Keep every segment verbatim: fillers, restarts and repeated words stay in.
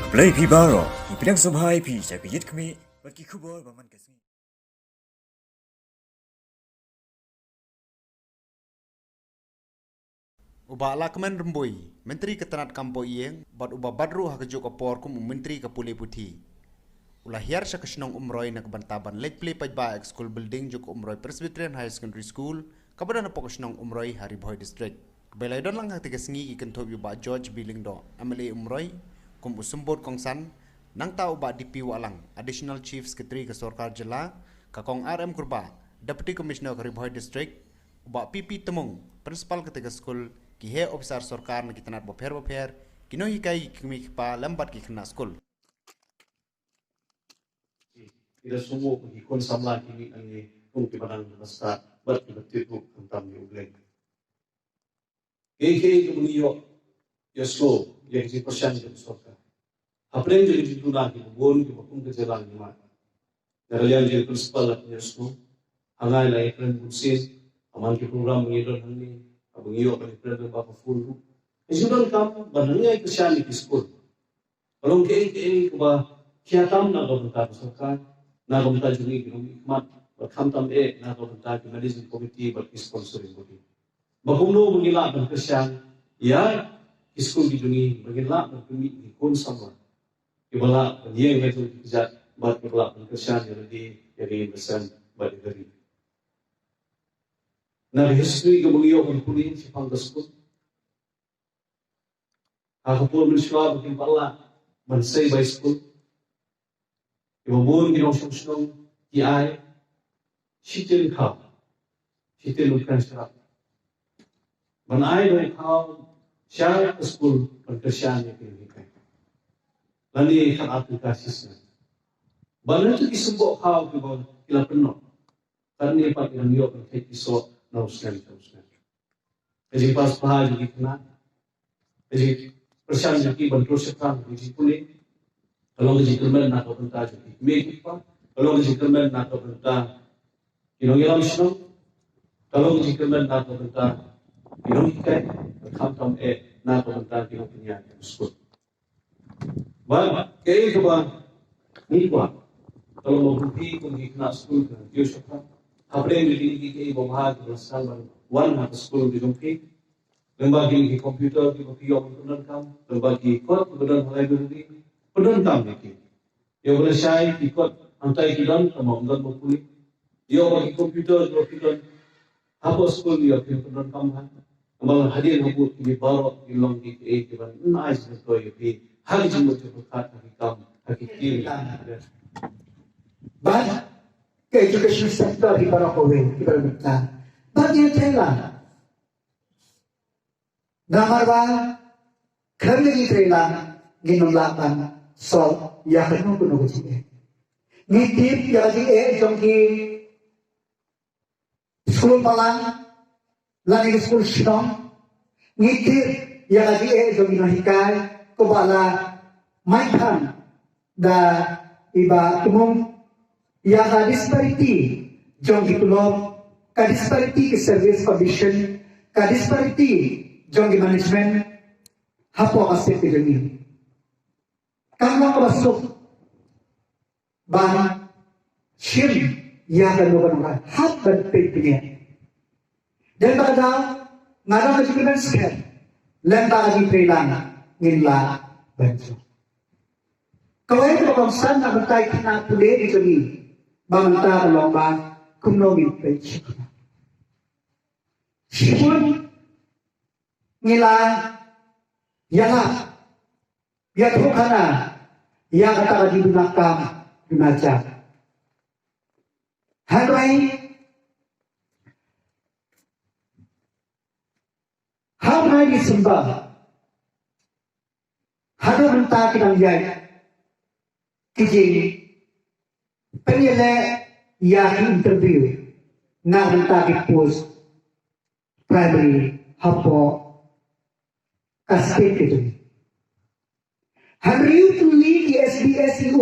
Khublei phi baroh, ngi pdiang sngewbha ïa phi sha ka Ïit Khmih bad ki khubor ba man ka sngi. U Bah Lahkmen Rymbui, Myntri ka tnad kam poh ïing, bad u Bah Badru ha kajuh ka por kum u Myntri ka pule puthi, u la hiar sha ka shnong Umroi na ka bynta ban leit plie paidbah ïa ka school building jong ka Umroi Presbyterian Higher Secondary School, kaba don hapoh ka shnong Umroi ha Ri Bhoi District. Kaba la ïadon lang ha katei ka sngi ki kynthup ïa u Bah George B Lyngdoh, M L A Umroi, kum u symbud kongsan, nangta u Bah D P Wahlang, Additional Chief Secretary ka Sorkar Jylla, ka Kong R M Kurbah, Deputy Commissioner ka Ri Bhoi District, u Bah P P Tymung, Principal katei ka skul, ki heh ophisar sorkar na ki tnad bapher bapher, ki nonghikai, ki kmie ki kpa lem bad ki khynnah skul. Ki da sngewbha ki khun samla ki mih nangne kum kiba nang ba stad bad kiba tip ruh khamtam ïa U Blei. Kaei kaei kaba ngi ïoh ïa sngewthuh ïa ka jingpyrshang jong ka sorkar hapdeng jong ka jingduna kiba bun kiba kum ka jylla ngi mad. Na ka liang jong ka principal la pynïoh sngewthuh, ha nga la ïakren bun sien, ha man ki program ba ngi don hangne, haba ngi ïoh ban ïakren lyngba ka phone ruh, ka jingdonkam ban nang ïai kyrshan ïa ki skul. Ka long kaei kaei kaba khia tam na ka bynta ka sorkar, na ka bynta jong ngi ki nongmihkhmat, bad khamtam eh na ka bynta ki managing committee bad ki sponsoring body. Ba kumno ba ngin lah ban kyrshan ïa ki skul ki jong ngi, ba ngin lah ban pynmih ki khun samla kiba lah ban ïeng ha jong ki kjat bad kiba lah ban kyrshan ïa lade, ïa ka ïing ka sem bad ïa ka ri. Na ka history kaba ngi ïoh ban pule shaphang ka skul, ha ka por mynshuwa ba kim pat lah ban sei bai skul, kiba bun ki nongshong shnong ki ai shiteng khaw, shiteng nongkyrshan sharap, ban ai da u khaw sha ka skul ban kyrshan ïa ki nonghikai, lane khatar tyngka shisnem. Bad na kito ki symboh khaw kiba ki la pynnoh, katne pat ki dang ïoh ban kheit ki soh na u snem sha u snem. Ka jingpasbha jong ki khynnah, ka jingpyrshang jong ki ban tur shaphrang ka jingpule, ka long ka jingkyrmen na ka bynta jong ki kmie ki kpa, ka long ka jingkyrmen na ka bynta ki nongïalam shnong, ka long ka jingkyrmen na ka bynta ki nonghikai, khamtam eh na ka bynta ki nongpynïaid skul. Bad kaei kaba ngi kwah, ka long ba phi kum ki khynnah skul, ka kiew shaphrang hapdeng jong kine kiei kiei ba bha kiba la sdang ban wan ha ka skul ka jong phi, lyngba kine ki computer kiba phi ïoh ban pyndonkam, lyngba ki kot kiba don ha library, pyndonkam ïa ki. Ïoh ba lashai ki kot hangtai ki don, tangba ym don ba pule. Ïoh ba ki computer kiba phi don hapoh skul, ïoh phi pyndonkam ha. Namar hadien habud kine baroh ki long ki kiei kiban ai jingmyntoi ïa phi ha ki jingmut jingpyrkhat, ha ki kam, ha ki ktien. Bad ka education sector hi baroh kawei kiba la mynta. Bad ïa thailand Namar ba khlem da ngi trei lang ngin ym lah ban solve ïa kano kano ka jingeh. Ngi tip ïa ka jingeh jong ki skul balang lane ki skul shnong. Ngi tip ïa ka jingeh jong ki nonghikai, kaba la maiphang da i Bah Tymung ïa ka disparity jong ki tulop, ka disparity ki service condition, ka disparity jong ki management hapoh ka state ka jong ngi. Kam long kaba suk ban shim ïa kano kano ka hap ban peit bniah. Dei ba ka daw nga dang ka jingkmen skhem lem bad ka jingtrei lang ngin lah ban jop. Kawei kaba kongsan na bynta ki khynnah pule ki jong ngi ba mynta ka long ba kumno ngin peit shaphrang. Shibun ngi la ïalap ïathuhkhana ïa kata ka jingduna kam duna jam. Hynrei ha u bnai December haduh mynta ki dang ïaid ki jingpynïaleh ïa ki interview na bynta ki post primary hapoh ka state ka jong ngi. Hynriew tylli ki S B S E O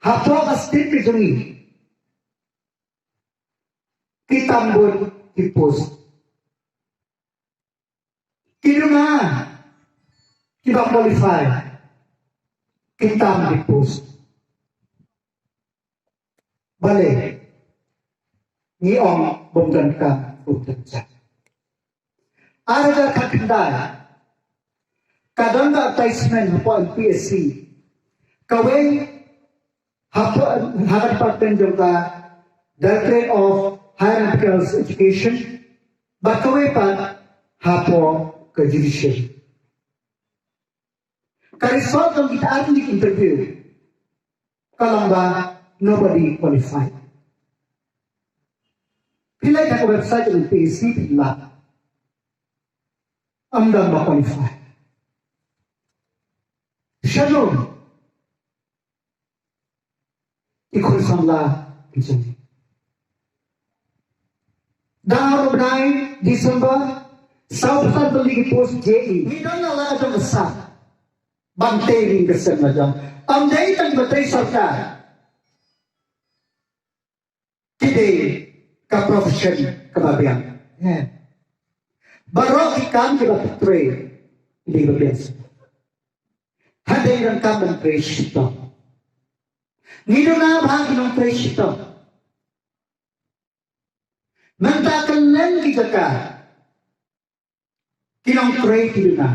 hapoh ka state ka jong ngi ki tam bun ki post. Ki duna kiba qualify ki tam ki post. Balei ngi ong bym donkam, bym donkam? Ar hajar khatkhyndai ka don ka advertisement hapoh M P S C. Kawei hapoh, ha ka department jong ka Directorate of Higher and Technical Education, bad kawei pat hapoh ka judiciary. Ka result jong kita ar tylli ki interview ka long ba nobody qualified. Phi leit ha ka website jong M P S C phi lah, ym don ba qualified. Shalom. I khun samla i jong ngi. Dang ha u bnai December, saw phew san tylli ki post J E. Ngi don na la ka jong ka sap ban tei ïa ka sem la jong. Ym dei tang ba tei sorkar. Ki dei ka profession kaba biang. Baroh ki kam kiba trei ki dei ba biang. Hynrei ngi donkam ban trei shitom. Ngi duna ba ki nongtrei shitom. Mynta kylleng ki jaka ki nongtrei ki duna.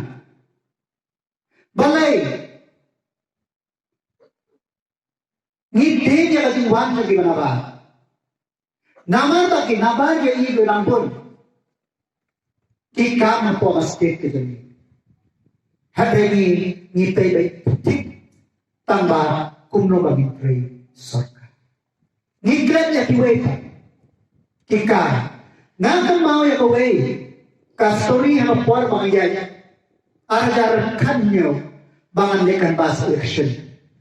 Balei? Ngi tieng ïa ka jingwan jong ki ba nabar. Namar ba ki nabar ïa i ba nang bun. Ki kam hapoh ka state ka jong ngi. Hynrei ngi, ngi peit beit thik tang ba kumno ba ngi trei sorkar. Ngi klet ïa kiwei pat ki kam. Nga kynmaw ïa kawei ka story ha ka por ba nga ïaid, ar hajar khathynñiew, ba ngan leit canvass election.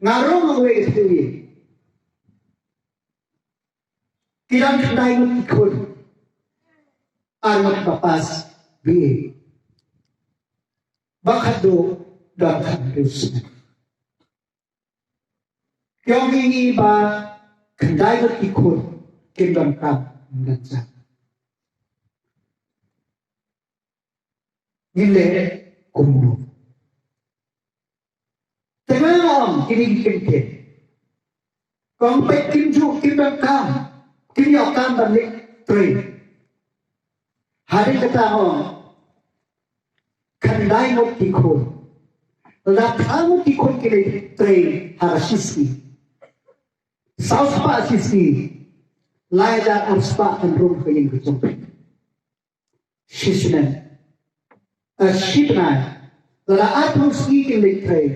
Nga rung ha kawei ka theory. Ki don khyndai ngut ki khun. Ar ngut ba pass B A. Ba khatduh don khathynriew snem. Ki ong ïa ngi ba khyndai ngut ki khun kim don kam, kim don jam. Ngin leh kumno? Te nga ong kine ki kyntien. Kong peit kim ju, kim don kam, kim ïoh kam ban leit trei. Hadien kata ong khyndai ngut ki khun. Lada phra ngut ki khun ki leit trei ha ka shisngi, saw spah shisngi, lai hajar ar spah kan rung ha ka ïing ka jong phi. Shisnem, eh, shi bnai, lada arphew sngi kin leit trei,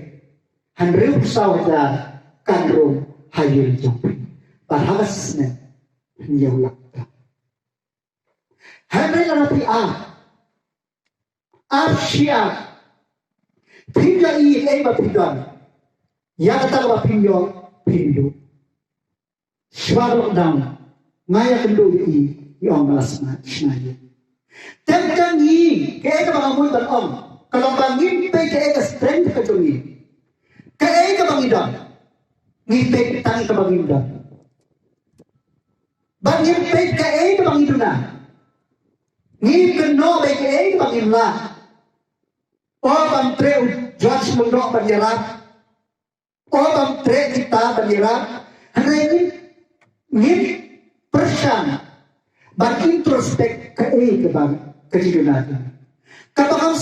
hynriewphew saw hajar kan rung ha ïing jong phi. Bad ha ka snem, hynñiew lak tam. Hynrei lada phi ap, ap shi ap, phim ïohi ei ba phi don. Ïa kata ba phim ïoh, phim duh. Shuwa lockdown, nga ïakynduh ïa i, i ong ba la shna, shna ïa. Te ka ngi, kaei kaba nga mut ban ong, ka long ba ngim peit kaei ka strength ka jong ngi. Kaei kaba ngi don, ngi peit tang kaba ngim don. Ba ngim peit kaei kaba ngi duna. Ngi kynnoh beit kaei kaba ngim lah. O ban treh u George Lyngdoh ban ïarap. O ban treh kita ban ïarap, hynrei ngim, ngim pyrshang ban introspect kaei kaba ka jingduna jong ngi. Kaba ngam